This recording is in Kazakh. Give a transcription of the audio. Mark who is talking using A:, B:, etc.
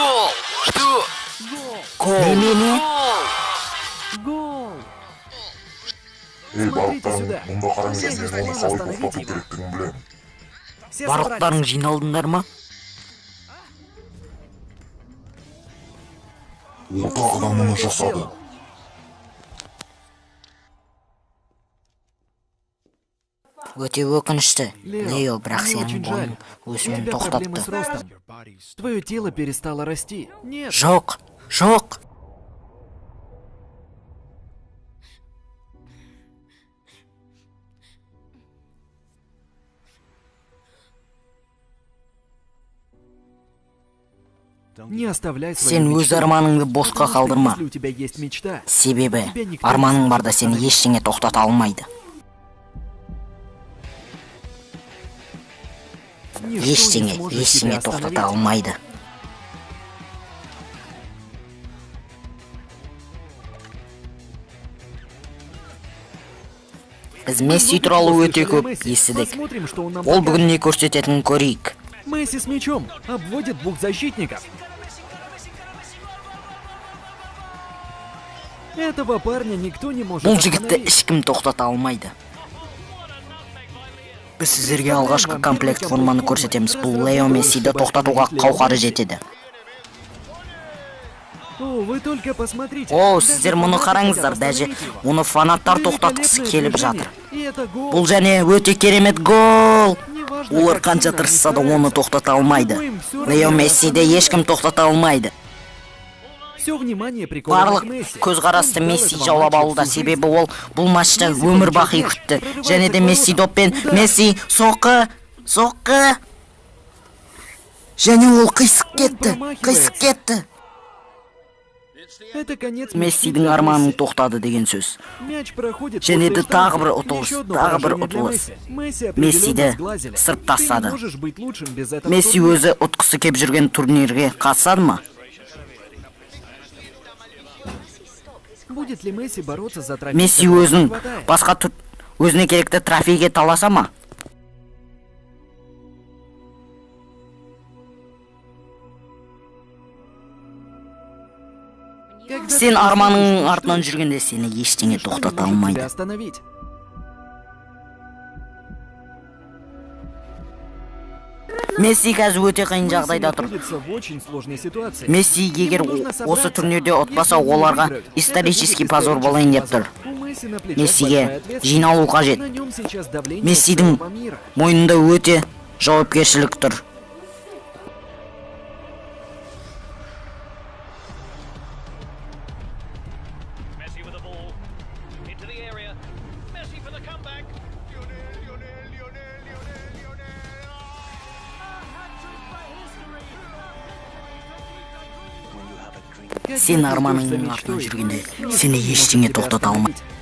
A: Гол! Что?
B: Гол!
C: Немене?
B: Гол!
D: Ей,
B: Смотрите
D: балықтарың,
B: сюда.
D: мұнда қараңдар,
B: Все
D: мен оны
B: не
D: қалай
B: остановить
D: тоқтату
B: его.
D: керектігін білемін.
B: Все
C: Барлықтарың
B: собрались.
C: жиналдыңдар ма?
D: Ол тағы да
B: Он
D: мұны
B: снова это
D: жасады.
B: сделал.
C: Өте өкінішті,
B: Лео,
C: Лео, бірақ
B: мне
C: сенің
B: очень
C: бойың
B: жаль. У
C: өсуін
B: тебя проблемы
C: тоқтатты.
B: с ростом. Твое тело перестало расти. Нет,
C: Жоқ, жоқ.
B: Не оставляй свою
C: Сен өз
B: мечту.
C: арманыңды босқа
B: Потому что
C: қалдырма.
B: если у тебя есть мечта,
C: Себебі
B: тебя никто не
C: арманың
B: сможет
C: барда сені
B: остановить.
C: ештеңе тоқтата алмайды.
B: Ничто не
C: Ештеңе,
B: сможет
C: ештеңе
B: тебя
C: тоқтата
B: остановить.
C: алмайды. Біз Месси
B: Мы
C: туралы
B: услышали
C: өте көп
B: Месси.
C: естідік.
B: Посмотрим, что он нам
C: Ол
B: покажет.
C: бүгін не көрсететінін көрейік.
B: Месси с мячом обводит двух защитников. Этого парня никто не может
C: Бұл жігітті
B: остановить.
C: ешкім тоқтата алмайды. Біз сіздерге алғашқы комплект форманы көрсетеміз. Бұл Лео Мессиді тоқтатуға қауқары жетеді.
B: О, вы только посмотрите.
C: О,
B: Даже
C: сіздер мұны
B: фанаты
C: қараңыздар,
B: хотят
C: даже
B: остановить его.
C: оны фанаттар тоқтатқысы
B: Великолепное
C: келіп
B: движение.
C: жатыр.
B: И это гол.
C: Бұл және өте керемет гол!
B: Неважно,
C: Олар
B: как
C: қанша
B: сильно они
C: тырысса да оны
B: стараются.
C: тоқтата алмайды.
B: Думаю, им всё равно
C: Лео
B: не
C: Мессиді
B: остановить.
C: ешкім тоқтата алмайды.
B: Всё внимание приковано к
C: Барлық
B: Месси.
C: көзқарасты
B: Он ждал
C: Месси
B: этого
C: жаулап
B: матча
C: алуда,
B: всю жизнь.
C: себебі ол бұл матчта
B: Месси
C: өмір
B: получает
C: бақи
B: мяч,
C: күтті.
B: прорывается
C: Және де
B: к
C: Месси
B: воротам.
C: доппен
B: Удар.
C: Месси соққы, соққы. Және ол қисық кетті, қисық
B: промахивается.
C: кетті.
B: Это конец мечты
C: Мессидің
B: для
C: арманы
B: Месси.
C: тоқтады деген сөз.
B: Мяч проходит
C: Және
B: после
C: де тағы бір
B: штанги.
C: ұтылыс,
B: Еще одно
C: тағы бір
B: поражение для
C: ұтылыс.
B: Месси. Месси определенно
C: Мессиді
B: сглазили.
C: сырып
B: Ты не
C: тастады.
B: можешь быть лучшим без этого
C: Месси
B: турнира.
C: өзі ұтқысы кеп жүрген турнирге қатысады ма?
B: Будет ли Месси бороться за трофей,
C: Месси
B: которого не
C: өзінің
B: хватает?
C: басқа өзіне керекті трофейге таласа ма?
B: Когда
C: Сен
B: ты
C: арманыңның
B: преследуешь
C: артынан
B: мечту,
C: жүргенде сені ештеңе
B: ничто не
C: тоқтата
B: может тебя
C: алмайды.
B: остановить.
C: Месси қазір өте қиын
B: Месси
C: жағдайда тұр.
B: находится в очень сложной ситуации.
C: Месси егер
B: Ему нужно
C: осы
B: собраться.
C: турнирде ұтпаса,
B: Если они не
C: оларға
B: выиграют, это
C: исторический
B: будет
C: позор
B: исторический
C: болайын деп
B: позор.
C: тұр.
B: У Месси на плечах
C: Мессиге
B: большая ответственность.
C: жиналу қажет.
B: На нем сейчас давление
C: Мессидің
B: целого мира.
C: мойнында өте жауапкершілік тұр.
A: Messi with the ball. Into the area. Messi for the comeback.
B: Когда
C: Сен
B: ты идешь за
C: арманыңның
B: мечтой,
C: артынан жүргенде
B: ничто
C: сені
B: не может
C: ештеңе
B: тебя
C: тоқтата алмайды.
B: остановить.